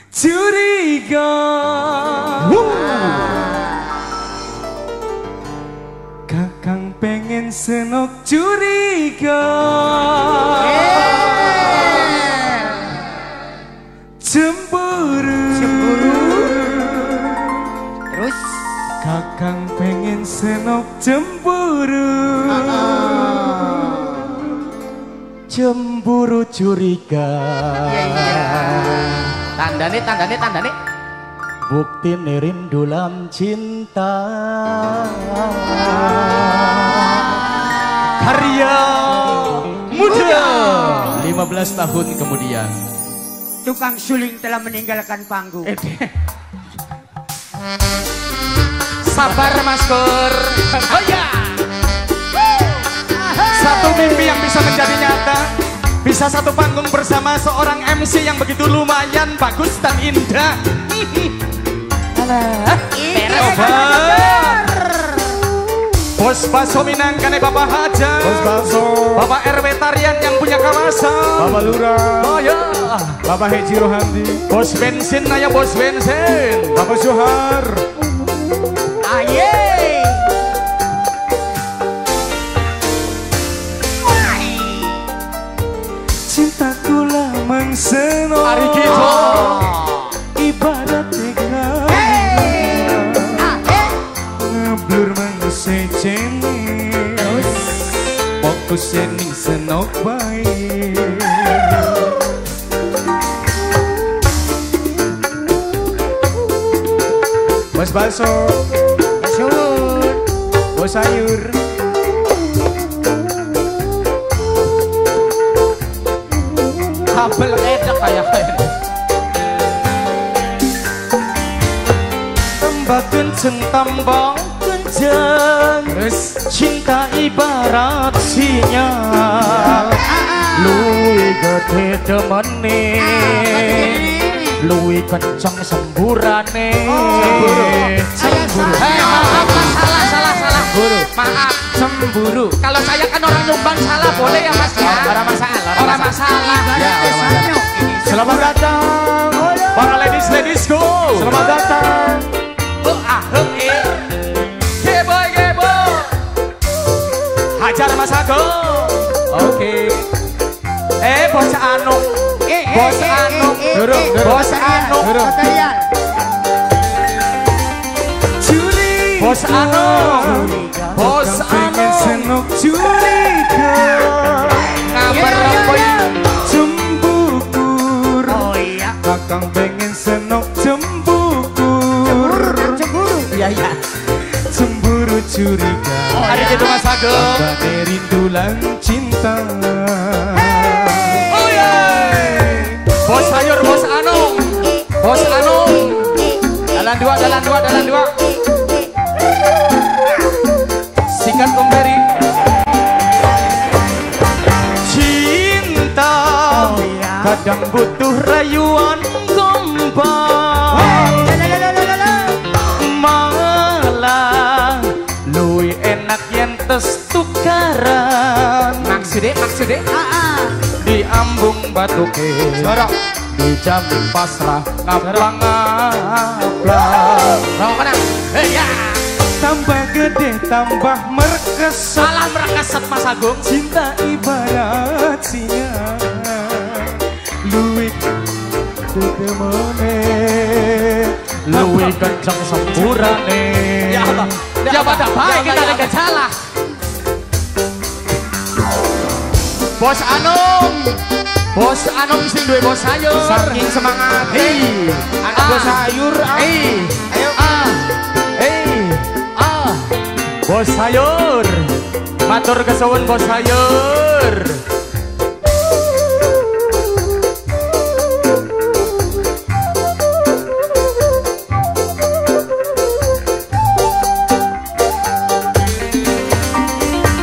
Curiga. Kakang pengen senok curiga. Cemburu. Cemburu. Terus kakang pengen senok cemburu. Cemburu curiga. Tandane, tandane, tandane. Bukti rindu dalam cinta. Karya muda. 15 tahun kemudian. Tukang suling telah meninggalkan panggung. Sabar Mas Kur. Oh ya. Satu mimpi yang bisa menjadi nyata. Bisa satu panggung bersama seorang MC yang begitu lumayan bagus dan indah. Bos Baso Minangkane Bapak Haja. Bos Baso. Bapak RW Tarian yang punya kawasan. Bapak Lurah. Oh ya. Bapak Heji Rohandi. Bos bensin ayo bos bensin. Bapak Suhar. Aye. Cintaku lamang senok. Ari gitu. Ibarat tega. Ngeblur mangusecene. Fokus ning senok bae. Bos Baso. Bos sayur. Kabel enak kayak tambah kenceng, tambah kenceng. Cinta ibarat sinyal. Luwi gede demene, luwi kenceng semburane. Cemburu. Maaf, salah, salah, salah. Maaf, cemburu. Kalau saya kan orang nyumbang salah boleh ya Mas ya? Orang masalah, orang masalah. Ya, selamat datang para ladies, ladies go. Selamat datang. Oh, ah, eh. Geboy, geboy. Hajar Mas Agung. Oke. Bos Anung. Bos Anung. Bos Anung. Bos Anung. Bos Anung. Senok curiga. Ngabar apa cembukur. Kakang pengen senok cembukur. Cemburu. Iya iya. Cemburu curiga. Hari gitu Mas Agung. Tandane rindu lan cinta. Oh yeah. Bos sayur, bos Anung. Bos Anung. Jalan dua, jalan dua, jalan dua. Sikat Om Berry. Cinta kadang butuh rayuan gombal. Malah luwih enak yen tes tukaran. Maksudnya, maksudnya diambung batuke, dijamin pasrah ngaplang ngaplang. Hey, ya. Tambah gede tambah merkesep. Salah merkesep Mas Agung. Cinta ibarat sinyal. Luwih temene, luwih kenceng sempurane. Ya Allah. Ya pada baik kita ada salah. Bos Anung. Bos Anung sing duwe bos sayur. Saking semangat. Hei, anak bos sayur. Hei, ayo. Hei. Bos sayur. Matur kesuwun bos sayur.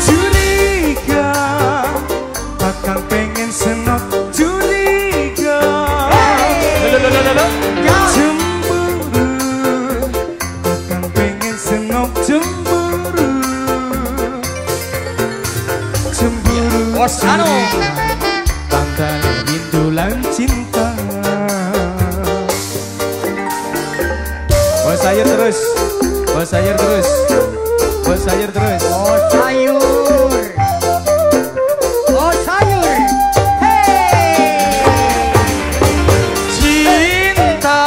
Curiga, kakang pengen senok curiga. Cemburu, kakang pengen senok cemburu. Cemburu. Bos Anung. Tandane rindu lan cinta. sayur terus. Bos sayur terus. Bos sayur terus. Bos sayur. Bos sayur. Hey. Cinta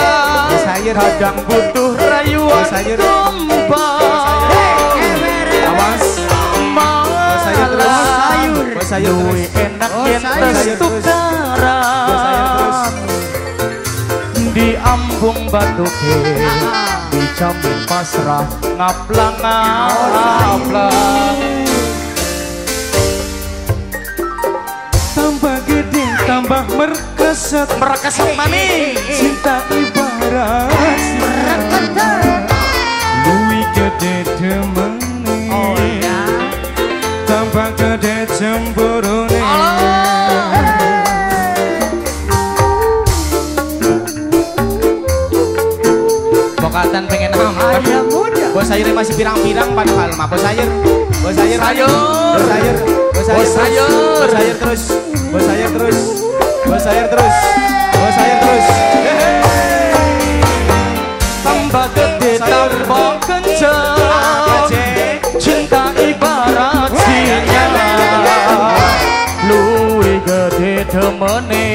kadang butuh rayuan tumpah. Awas. Bos sayur terus. Bos sayur terus. Enak yen terus tukaran. Di ambung batuke dijamin pasrah ngaplang ngaplang. Tambah gede tambah merkeset merkeset maning. Cinta ibarat luwi gede demene, tambah gede cemburune. Bokatan pengen hambar. Bos sayur masih pirang-pirang padahal mah. Bos sayur, bos sayur, bos sayur, bos sayur, bos sayur terus, bos sayur terus, bos sayur terus, bos sayur terus. Tambah gede tambah kenceng, cinta ibarat sinyal. Luwi gede temene,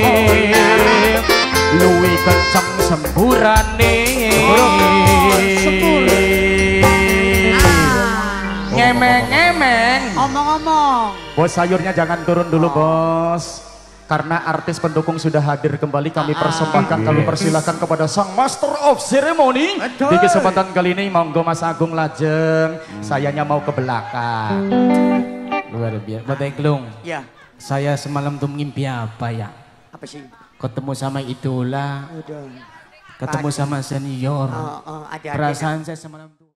luwi kenceng semburane. Ngemeng-ngemeng. Omong-omong. Bos sayurnya jangan turun dulu bos. Karena artis pendukung sudah hadir kembali, kami persembahkan, kami persilakan kepada sang Master of Ceremony. Di kesempatan kali ini monggo Mas Agung lajeng, sayanya mau ke belakang. Luar biasa. Mbak Teklung. Ya. Saya semalam tuh mimpi apa ya? Apa sih? Ketemu sama idola. Ketemu sama senior. Perasaan saya semalam tuh